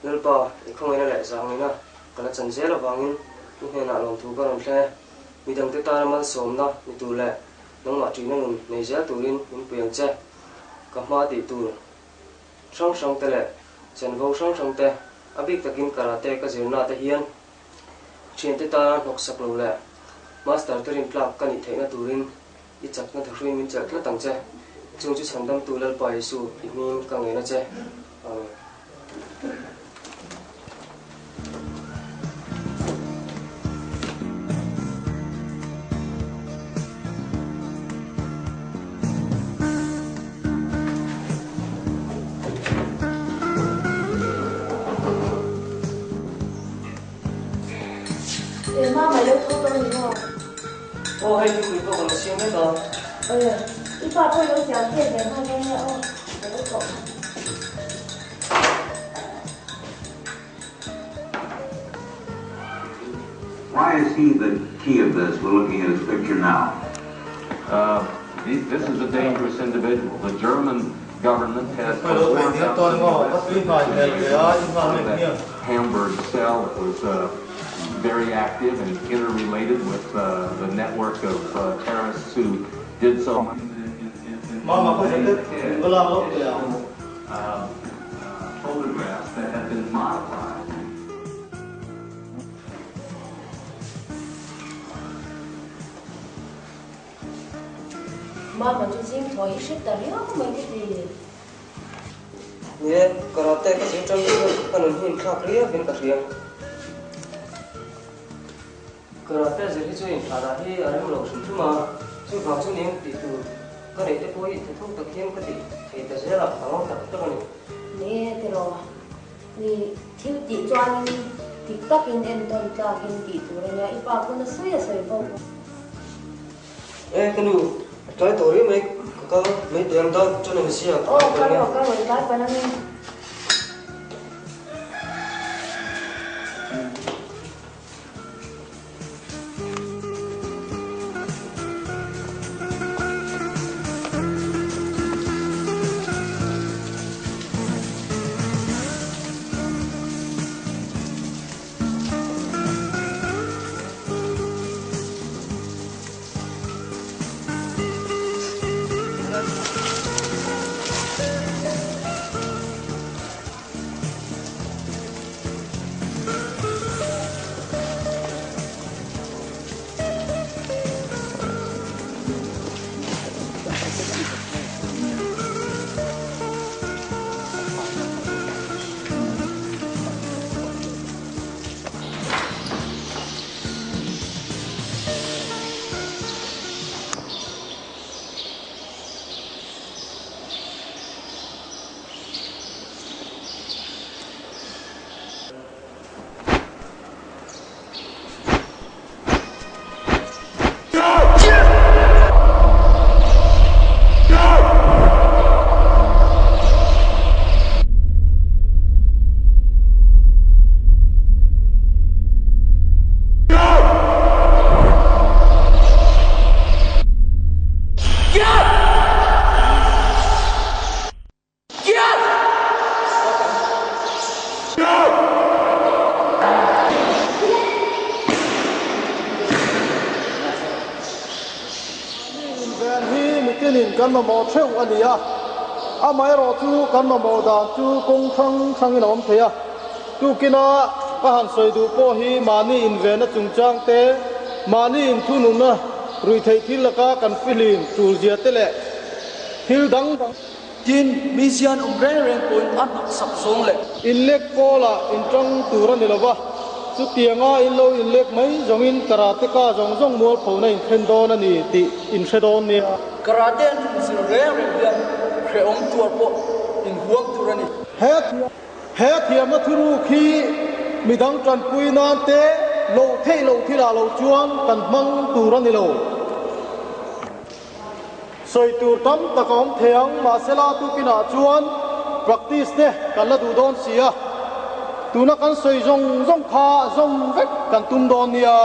Lalpa, i khawngaihna leh zahngaihna ka la chan zel avangin i hnenah lawmthu ka rawn thleng e. Midangte tana malsawmna ni tur leh nangmah ṭihna nun nei zel turin min pui ang che. Ka hma tih tur hrang hrangte leh chanvo hrang hrangte, a bik takin karate ka zirnaah te hian Thiante tana hnawksak lo leh Master te rintlak ka nih theihna turin i chakna thahruiin min chelh tlat ang che. Chung chu chhandamtu Lalpa Isu i hming ka ngen a che. Amen. E mama lo tho tawh ni maw? Aw hei thingpui pawh ka lo siam vek a. Aw i pa pawh lo siam tet ve nghal dawn nia aw ka lo thawh kha. Why is he the key of this? We're looking at his picture now. Uh, this is a dangerous individual. The German government has warned up that Hamburg cell that was uh, very active and interrelated with uh, the network of uh, terrorists who did so. Uh, photographs that have been modified. Mama chu zing thaw hi hre ta riau mai ka ti. Ni e, karate ka zir tan chuan ka nun hi inthlak riau in ka hria. Karate zir hi chu inthlahdah hi a rem lo hrim hrim a, chuvang chu ning tih tur ka neih te pawh hi tha thuk tak hian ka tih thei ta zel a, ka ngawng tak tak a ni. Ni e tiraw, ni thil tih chuanin dik takin entawn tlakin tih tur a nia, i pa pawn a sawi a sawi fo bawk. E ka nu, a tlai tawh riau mai, ka kal mai teh ang dan chuan a ni sia. Aw kal rawh kal rawh i tlai palh ang e. Inven hi mitinin kan mamawh theuh a ni a, amaherawhchu kan mamawh dan chu kawng hrang hrangin a awm thei a. Tukina ka han sawi duh pawh hi mahni invenna chungchang te, mahni inthununna ruihtheih thil laka kan fihlim tulzia te leh thil dang dang. Tin, mi zian awm reng reng pawhin a hnawksak zawng leh. Inlek pawlah inṭang tur a ni lo va, chutianga in lo inlek mai zawngin karate ka zawng zawng mualphona inthlen dawn a ni tih in hre dawn nia. Karate an inzir reng reng hian hrehawm tuar pawh inhuam tur a ni. He he thiamna thuruk hi midang ṭanpui nan te loh theih loh thilah lo chuan kan hmang tur a ni lo. Sawi tur tam tak a awm thei ang, mahsela tukinah chuan practice te kan la duh dawn si a, tuna kan sawi zawng zawng kha zawm vek kan tum dawn nia.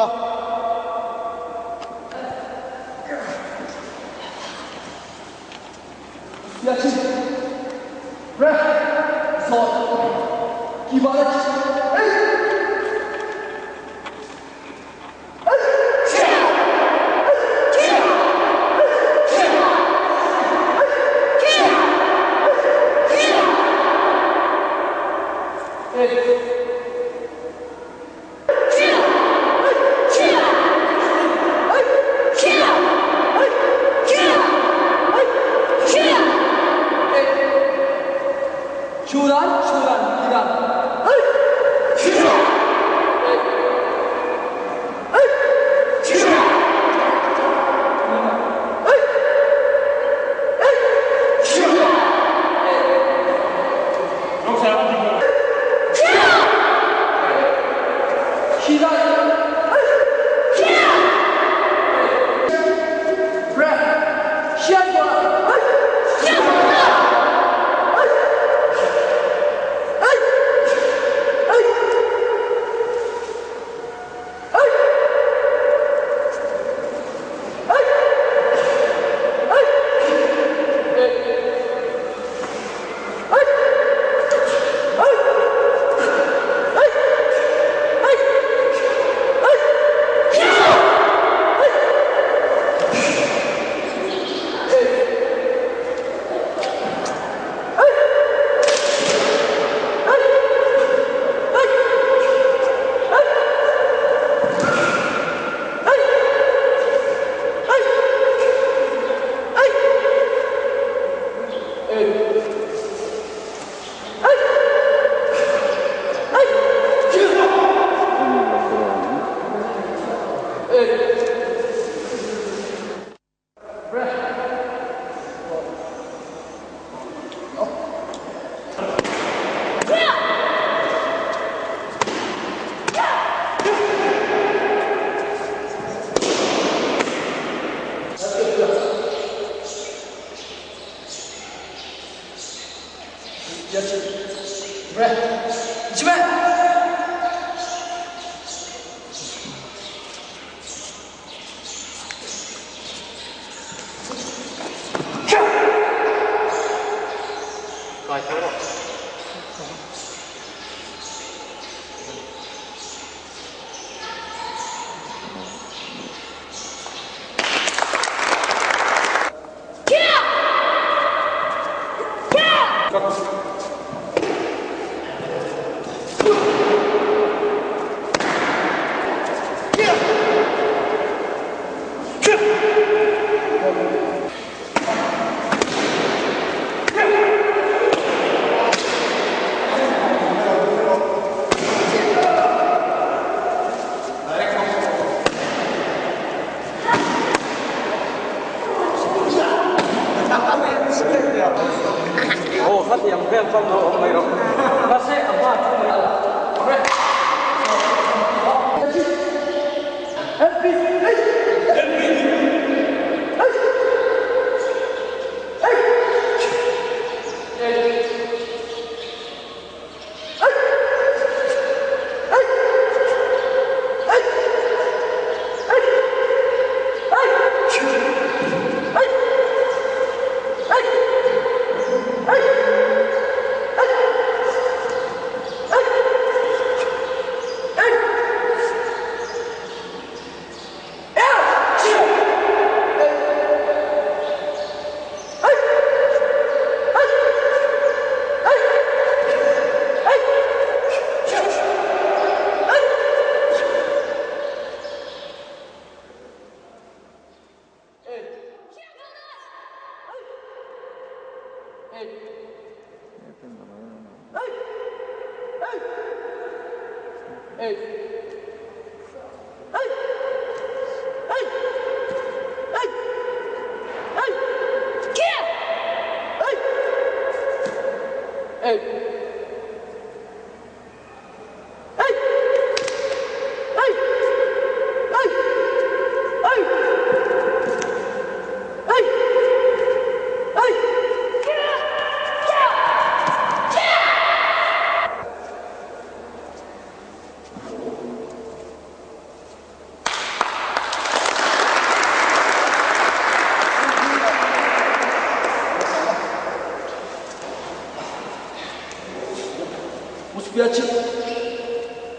Muspiaci.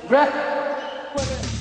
Breath.